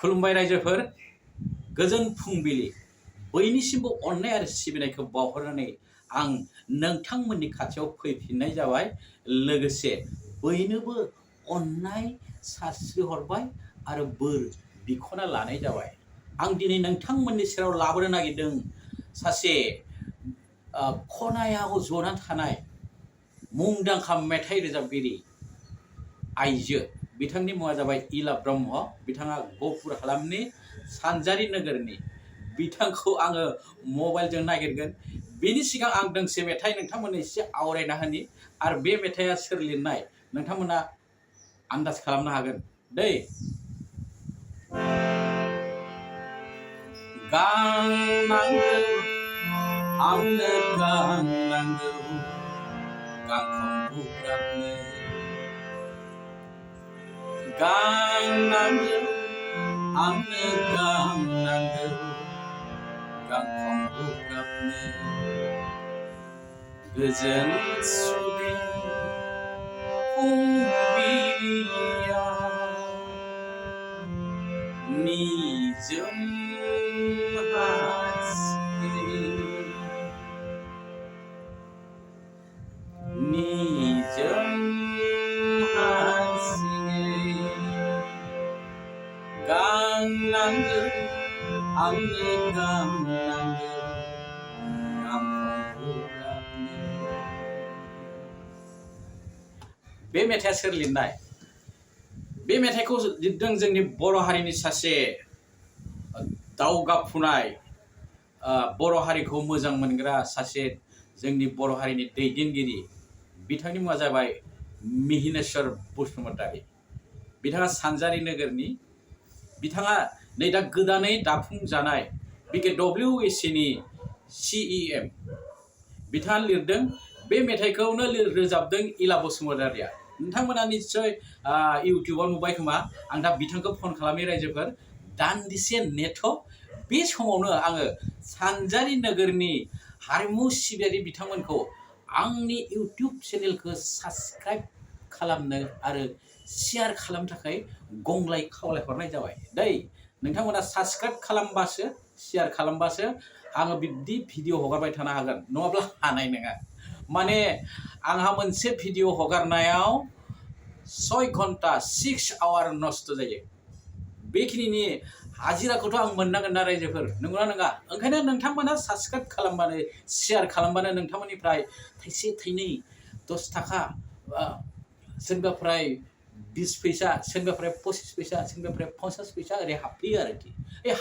खुलुमबाय रायजोफोर गोजोन फुंबिलि बयनिसिमबो अननाय आरो सिबिनायखौ बावहरनानै आं नोंथांमोननि खाथियाव फैफिननाय जाबाय लोगोसे बयनोबो अननाय सारस्रिहरबाय आरो बोर बिख'ना लानाय जाबाय आं दिनै नोंथांमोननि सेराव लाबोनो नागिरदों सासे खनायाव जना थानाय मुंदांखा मेथाइ रोजाबगिरि आइजो बिथांनि मुङा जाबाय इला ब्रह्म बिथाङा गहपुर हालामनि सानजारि नोगोरनि बिथांखौ आङो मबाइलजों नागिरगोन बेनि सिगां आं दोंसे मेथाइ नोंथांमोननो एसे आवरायना होनि आरो बे मेथाइया सोर लिरनाय नोंथांमोना आन्दाज खालामनो हागोन दै गांनांगौ आंनो गांनांगौ गांखं बुब्राबनो गांनांगौ आंनो गांनांगौ गांखं बुब्राबनो गोजोन सुदेम फुंबिलिया निजोम हारसिङै निजोम गांनांगौ आंनो गांनांगौ गांखं बुब्राबनो बे मेथाइया सोर लिरनाय बे मेथाइखौ लिरदों जोंनि बर' हारिनि सासे दावगाफुनाय बर' हारिखौ मोजां मोनग्रा सासे जोंनि बर' हारिनि दैदेनगिरि बिथांनि मुङा जाबाय मिहिनेश्वर बसुमतारी बिथाङा सानजारि नोगोरनि बिथाङा नै दा गोदानै दाफुंजानाय BKWAC नि CEM बिथाङा लिरदों बे मेथाइखौनो रोजाबदों इला बसुमतारीया नोंथांमोना निश्चय इउटिउबाव नुबाय खोमा आं दा बिथांखौ फन खालामनि रायजोफोर दान्दिसे नेथ' बे समावनो आङो सानजारि नोगोरनि हारिमु सिबियारि बिथांमोनखौ आंनि इउटिउब चेनेलखौ साबस्क्राइब खालामनो आरो शेयार खालामनो थाखाय गंग्लाय खावलायहरनाय जाबाय दै नोंथांमोना साबस्क्राइब खालामबासो शेयार खालामबासो आङो बिदि भिडिअ हगारबाय थानो हागोन नङाब्ला हानाय नङा माने आंहा मोनसे भिडिअ हगारनायाव 6 घन्टा 6 आवार नस्थ जायो बेखिनिनि हाजिराखौथ' आं मोननांगोन ना रायजोफोर नंगौना नङा ओंखायनो नोंथांमोना साबस्क्राइब खालामबानो शेयार खालामबानो नोंथांमोननिफ्राय थाइसे थाइनै 10 थाखा सोरबाफ्राय 20 फैसा सोरबाफ्राय 25 फैसा सोरबाफ्राय 50 फैसा ओरै हाबफैयो आरोखि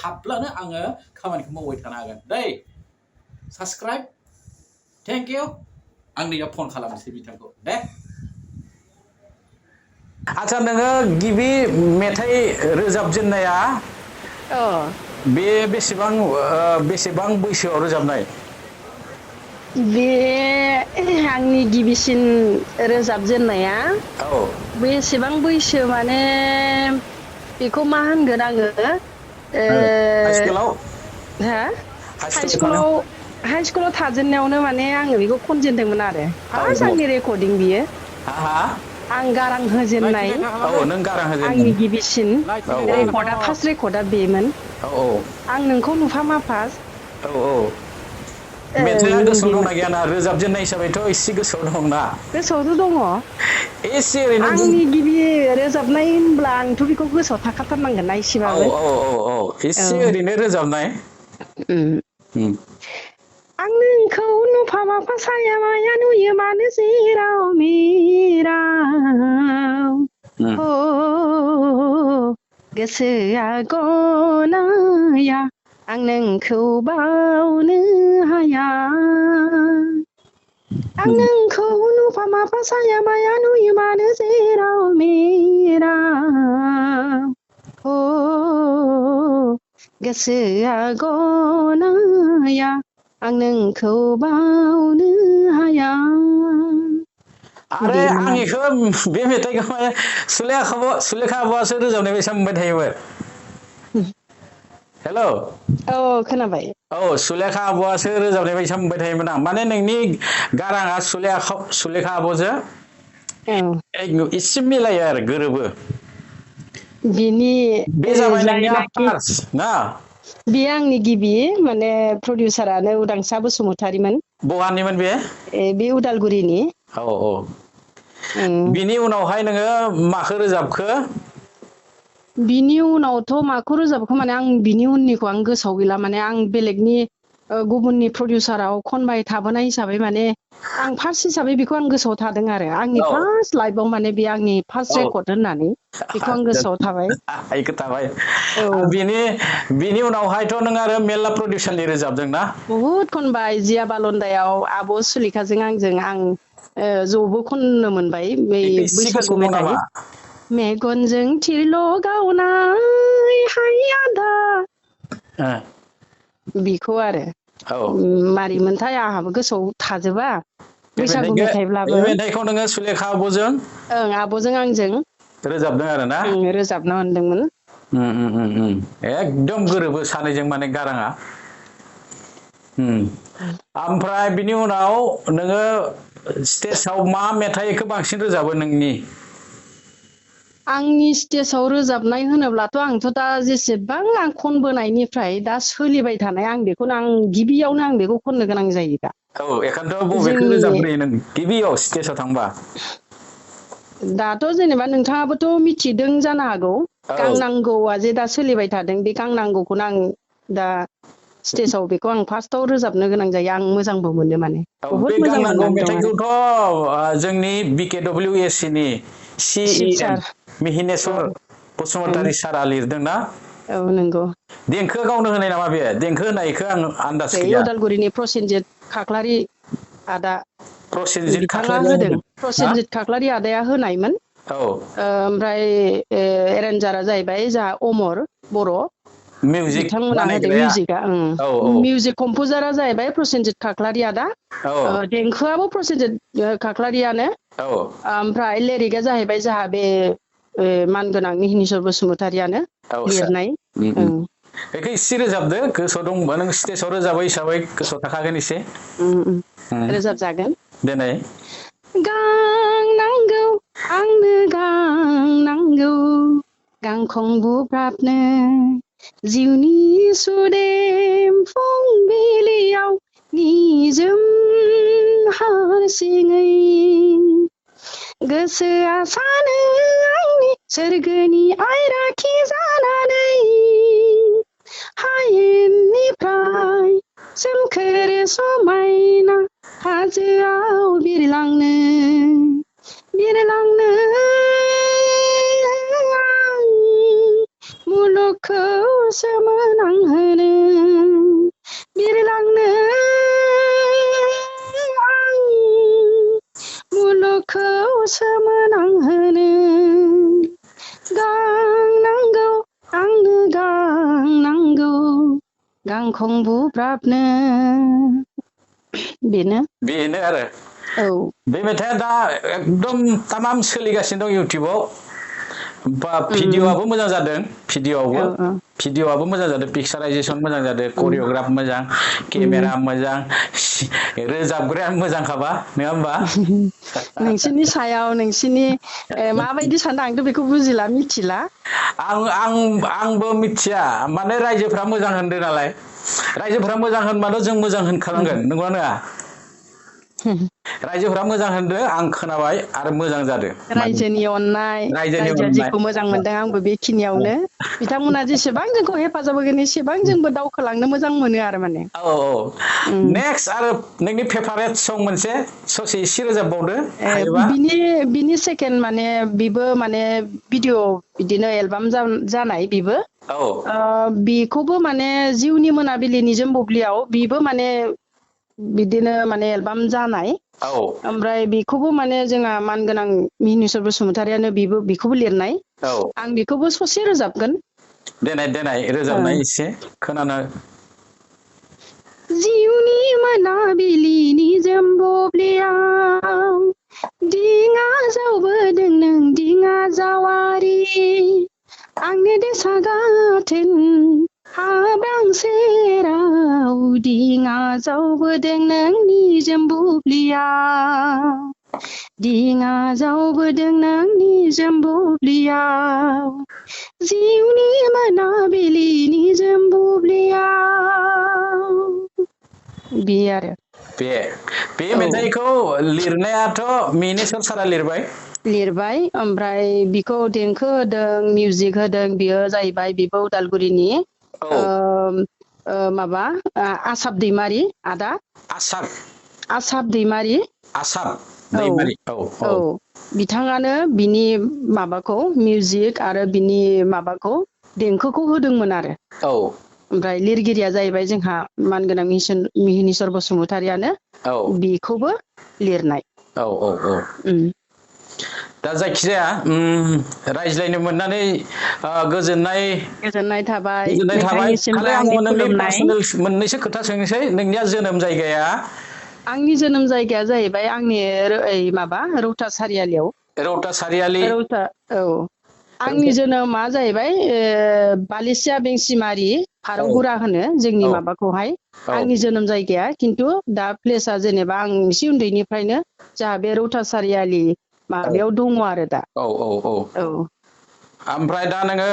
हाबब्लानो आङो खामानिखौ मावबाय थानो हागोन दै साबस्क्राइब थेंक इउ आं नैयाव फन खालामनोसै बिथांखौ दे आच्छा नोङो गिबि मेथाइ रोजाबजेननाया बे बेसेबां बैसोआव रोजाबनाय बे आंनि गिबिसिन रोजाबजेननाया बेसेबां बैसो माने बेखौ मा होनगोन आङो हाइस्कुलाव थाजेननायावनो माने आङो बेखौ खनजेनदोंमोन आरो फार्स्ट आंनि रेकर्डिं बियो आं गारां होजेननाय आंनि गिबिसिन रेकर्डआ फार्स्ट रेकर्डआ बेमोन आं नोंखौ नुफामा फार्स्ट मेथाइया गोसोआव दंना गैया ना रोजाबजेननाय हिसाबैथ' एसे गोसोआव दंना गोसोआवथ' दङ एसे ओरैनो आंनि गिबि रोजाबनाय होनब्ला आंथ' बेखौ गोसोआव थाखाथारनांगोन ना एसेबाबो एसे ओरैनो रोजाबनाय आं नोंखौ नुफामा साया माया नुयो मानो जेराव मेराव गोसोआ गनाया आं नोंखौ बावनो हाया आं नोंखौ नुफामा साया माया नुयो मानो जेराव मेराव गोसोआ गनाया आं नोंखौ बावनो हाया आरे आं इखौ बे मेथाइखौ सुलेखा आब'आसो रोजाबनाय बायसा मोनबाय थायोमोन हेल' खोनाबाय सुलेखा आब'आसो रोजाबनाय बायसा मोनबाय थायोमोन आं माने नोंनि गाराङा सुलेखा आब'जों एसे मिलायो आरो गोरोबो बिनि बे जाबाय नोंनिया जायनाखि फार्स्ट ना बेयो आंनि गिबि माने प्रडिउसारानो उदांसा बसुमतारीमोन बहानिमोन बे बे उदालगुरिनि औ बिनि उनावहाय नोङो माखौ रोजाबखो बिनि उनावथ' माखौ रोजाबखो माने आं बिनि उननिखौ आं गोसोआव गैला माने आं बेलेगनि गुबुननि प्रडिउसाराव खनबाय थाबोनाय हिसाबै माने आं फार्स्ट हिसाबै बेखौ आं गोसोआव थादों आरो आंनि औ फार्स्ट लाइफआव माने बे आंनि फार्स्ट औ रेकर्ड होननानै बेखौ आं गोसोआव थाबाय बेखौ थाबाय औ आरो बिनि उनावहायथ' नों आरो मेरला प्रडिउसारनि रोजाबदों ना बहुद खनबाय जिया बालन्दायाव आब' सुलेखाजों आंजों आं ज'बो खननो मोनबाय बै बेखौ एसे बैसागु गोसोआव दं मेथाइ नामा मेगनजों थिरल' गावनाय हाय आदा बिखौ आरो औ मारैमोनथाय आंहाबो गोसोआव थाजोबा बे बैसागु मेथाइखौ मेथाइब्लाबो बे मेथाइखौ नोङो सुलेखा आब'जों ओं आब'जों आंजों रोजाबदों आरो ना रोजाबना मोनदोंमोन एकदम गोरोबो सानैजों माने गाराङा ओमफ्राय बिनि उनाव नोङो स्टेजाव मा मेथाइखौ बांसिन रोजाबो नोंनि आंनि स्टेजाव रोजाबनाय होनोब्लाथ' आंथ' दा जेसेबां आं खनबोनायनिफ्राय दा सोलिबाय थानाय आं बेखौनो आं गिबियावनो आं बेखौ खननो गोनां जायो दा औ एखायनोथ' बबेखौ जोंनि रोजाबग्रोयो नों गिबियाव स्टेजाव थांबा दाथ' जेनेबा नोंथाङाबोथ' मिथिदों जानो हागौ औ गांनांगौआ जे दा सोलिबाय थादों बे गांनांगौखौनो आं दा स्टेजाव बेखौ आं फार्स्टआव रोजाबनो गोनां जायो आं मोजांबो मोनो माने बे बहुद मोजां गांनांगौ मोननानै दं आरो मेथाइखौथ' जोंनि BKWSC नि शिब CEM सार औ मिहिनेस्वर बसुमतारी सारआ लिरदोंना औ नंगौ देंखो गावनो होनाय नामा बे देंखो होनायखौ आं आन्दाज बै गैया उदालगुरिनि प्रसेनजित खाख्लारि आदा प्रसेनजित बिथाङा खाख्लारिया होदों ना प्रसेनजित खाख्लारि आदाया होनायमोन औ ओमफ्राय एरेन्जारा जाहैबाय जोंहा अमर बर' मिउजिक बिथांमोना होदों बानायग्राया मिउजिकआ औ औ मिउजिक कम्पजारा जाहैबाय प्रसेनजित खाख्लारि आदा औ देंखोआबो प्रसेनजित खाख्लारियानो औ ओमफ्राय लिरिकआ जाहैबाय जोंहा बे मानगोनां मिहिनेस्वर बसुमतारियानो औ सार लिरनाय बेखौ एसे रोजाबदो गोसोआव दंबा नों स्टेजाव रोजाबै हिसाबै गोसोआव थाखागोन एसे रोजाबजागोन देनाय गांनांगौ आंनो गांनांगौ गांखं बुब्राबनो जिउनि सुदेम फुंबिलियाव निजोम हारसिङै गोसोआ सानो आंनि सोरगोनि आइराखि जानानै हायेननिफ्राय सोमखोर समायना हाजोआव बिरलांनो आं मुलुगखौ सोमोनांहोनो बिरलांनो आं मुलुगखौ सोमोनांहोनो गांनांगौ आंनो गांनांगौ गांखं बुब्राबनो बेनो आरो औ बे मेथाइआ दा एकदम तामाम सोलिगासिनो दं इउटुबाव बा भिडिअ'आबो मोजां जादों भिडिअ'आबो मोजां जादों पिक्साराइजेसन मोजां जादों करिय'ग्राफ मोजां केमेरा मोजां रोजाबग्राया मोजांखाबा नङा होमबा नोंसोरनि सायाव नोंसोरनि माबायदि सानदों आंथ' बेखौ बुजिला मिथिला आंबो मिथिया माने रायजोफ्रा मोजां होनदों नालाय रायजोफ्रा मोजां होनबाथ' जों मोजां होनखानांगोन नंगौना नङा रायजोफ्रा मोजां होनदों आं खोनाबाय आरो मोजां जादों रायजोनि अननाय रायजोनि रायजोआ अननाय जेखौ मोजां मोनदों आंबो बेखिनियावनो बिथांमोना जेसेबां जोंखौ हेफाजाब होगोन एसेबां जोंबो दावखोलांनो मोजां मोनो आरो माने औ नेक्स्ट आरो नोंनि फेभारेट सं मोनसे ससे एसे रोजाबबावदो हायोबा बिनि सेकेन्ड माने बेबो माने भिडिअ बिदिनो एलबाम जानाय बेबो औ बेखौबो माने जिउनि मोनाबिलि निजोम बुब्लियाव बेबो माने बिदिनो माने एलबाम जानाय औ ओमफ्राय बेखौबो माने जोंहा मानगोनां मिहिनेस्वर बसुमतारियानो बेखौबो लिरनाय औ आं बेखौबो ससे रोजाबगोन देनाय रोजाबनाय एसे खोनानो जिउनि मोनाबिलि निजोम बुब्लियाव दिङा जावबोदों नों दिङा जावारि आंनि देसा गाथोन हाब्रां सेराव दिङा जावबोदों नों निजोम बुब्लियाव दिङा जावबोदों नोंनि जोंबुब्लियाव जिउनि मोनाबिलिनि जोंबुब्लियाव बे आरो बे औ मेथाइखौ लिरनायाथ' मिहिनेश्वर सारा लिरबाय लिरबाय ओमफ्राय बिखौ देंखो होदों मिउजिक होदों बियो जाहैबाय बिबौ उदालगुरिनि औ माबा आसाब दैमारि आदा आसार आसाब दैमारि आसार औ दैमारि औ बिथाङानो बिनि माबाखौ मिउजिक आरो बिनि माबाखौ देंखोखौ होदोंमोन आरो औ ओमफ्राय लिरगिरिया जाहैबाय जोंहा मानगोनां मिहिनेश्वर बसुमतारियानो औ बेखौबो लिरनाय औ दा जायखिजाया रायज्लायनो मोननानै गोजोननाय थाबाय थाबाय नोंथांनिसिमबो खालि आंनि आङो नोंनि खुलुमनाय पार्सनेल मोननैसो खोथा सोंनोसै नोंनिया जोनोम जायगाया आंनि जोनोम जायगाया जाहैबाय आंनि माबा रौता सारियालियाव रौता सारियालि रौता औ आंनि जोनोमा जाहैबाय बालिसिया बेंसिमारि फारौगुरा होनो जोंनि औ माबाखौहाय औ आंनि जोनोम जायगाया खिन्थु दा प्लेसा जेनेबा आं एसे उन्दैनिफ्रायनो जोंहा बे रौता सारियालि माबायाव दङ आरो दा औ ओमफ्राय दा नोङो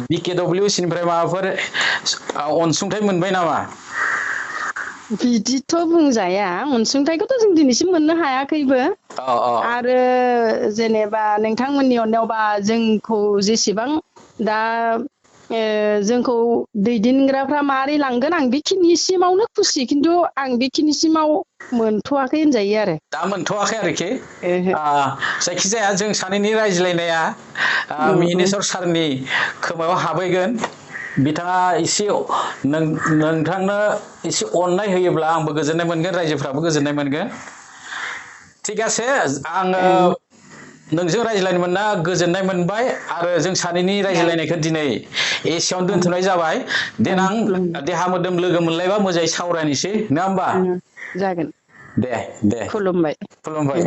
BKWसिनिफ्राय माबाफोर अनसुंथाइ मोनबाय नामा बिदिथ' बुंजाया अनसुंथाइखौथ' जों दिनैसिम मोननो हायाखैबो आरो जेनेबा नोंथांमोननि अननायावबा जोंखौ जेसेबां दा जोंखौ दैदेनग्राफ्रा मारै लांगोन आं बेखिनिसिमावनो खुसि खिन्थु आं बेखिनिसिमाव मोनथ'वाखै होनजायो आरो दा मोनथ'वाखै आरोखि ओहो जायखिजाया जों सानैनि रायज्लायनाया मिहिनेश्वर सारनि खोमायाव हाबहैगोन बिथाङा एसे नोंथांनो एसे अननाय होयोब्ला आंबो गोजोननाय मोनगोन रायजोफ्राबो गोजोननाय मोनगोन थिग आसे आङो नोंजों रायज्लायनो मोनना गोजोननाय मोनबाय आरो जों सानैनि रायज्लायनायखौ दिनै एसेयावनो दोनथ'नाय जाबाय देनां देहा मोदोम लोगो मोनलायबा मोजाङै सावरायनोसै नङा होमबा जागोन दे खुलुमबाय खुलुमबाय